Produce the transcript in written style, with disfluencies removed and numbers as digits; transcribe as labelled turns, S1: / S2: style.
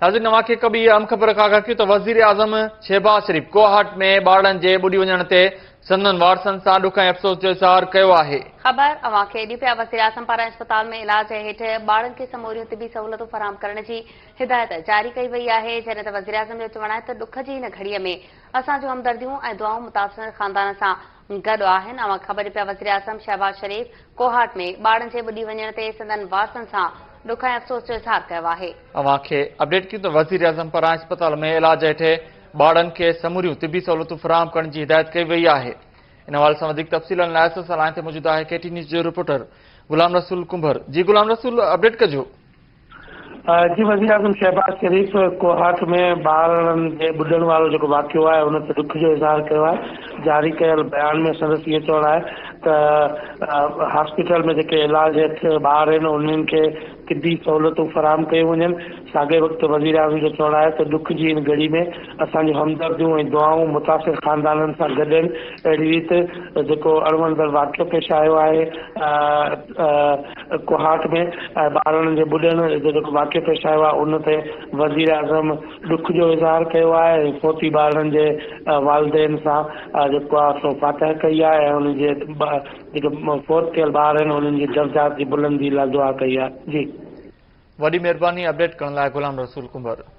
S1: ناظرين اوهان کي هڪ ٻي اهم خبر کان آگاهه ڪيون ته وزيراعظم شهباز شريف ڪوهاٽ ۾ ٻارڙن جي ٻڏي وڃڻ تي سندن وارثن سان ڏک ۽ افسوس جو اظهار ڪيو آهي.
S2: خبر اوهان کي ڏيون پيا وزيراعظم پاران اسپتال ۾ علاج هيٺ ٻارڙن کي سموريون طبي سهولتون فراهم ڪرڻ جي هدايت جاري ڪئي وئي آهي جڏهن ته وزيراعظم جو چوڻ آهي ته ڏک جي هن گهڙي ۾ اسان جون همدرديون ۽ دعائون متاثرن خاندان سان گڏ آهن. اوهان کي خبر ڏيون پيا وزيراعظم شهباز شريف ڪوهاٽ ۾ ٻارڙن جي ٻڏي وڃڻ تي سندن وارثن سان ڏک ۽ افسوس جو اظهار ڪيو آهي.
S1: اوهان کي اپڊيٽ ڪيون ته وزيراعظم پاران اسپتال ۾ علاج هيٺ ٻارڙن کي سموريون طبي سهولتون فراهم ڪرڻ جي هدايت ڪئي وئي آهي. ان حوالي سان وڌيڪ تفصيلن لاء اسان سان لائين تي موجود آهي ڪي ٽي نيوز جو رپورٽر غلام رسول ڪنڀر. جي غلام رسول اپڊيٽ ڪجو.
S3: جي وزيراعظم شهباز شريف ڪوهاٽ ۾ ٻارڙن جي ٻڏڻ وارو جيڪو واقعو آهي ان تي ڏک جو اظهار ڪيو آهي جاري ڪيل بيان ۾ سندس اهو چوڻ آهي ته هاسپيٽل ۾ جيڪي علاج هيٺ ٻار آهن انهن کي طبي سهولتون فراهم ڪيون وڃن ساڳئي وقت وزيراعظم جو چوڻ آهي ته ڏک جي هن گهڙي ۾ اسان جون همدرديون ۽ دعائون متاثر خاندانن سان گڏ آهن اهڙي ريت جيڪو اڻوڻندڙ واقعو پيش آيو آهي ڪوهاٽ ۾ ٻارڙن جي ٻڏڻ جو جيڪو واقعو پيش آيو آهي ان تي وزيراعظم ڏک جو اظهار ڪيو آهي ۽ فوتي ٻارڙن جي والدين سان جيڪو آهي سو فاتح ڪئي آهي ۽ انهن جي جيڪي فوت ٿيل ٻار آهن انهن جي درجات جي بلندي لاء دعا ڪئي آهي جي.
S1: وڏي مهرباني اپڊيٽ ڪرڻ لاء غلام رسول ڪنڀر.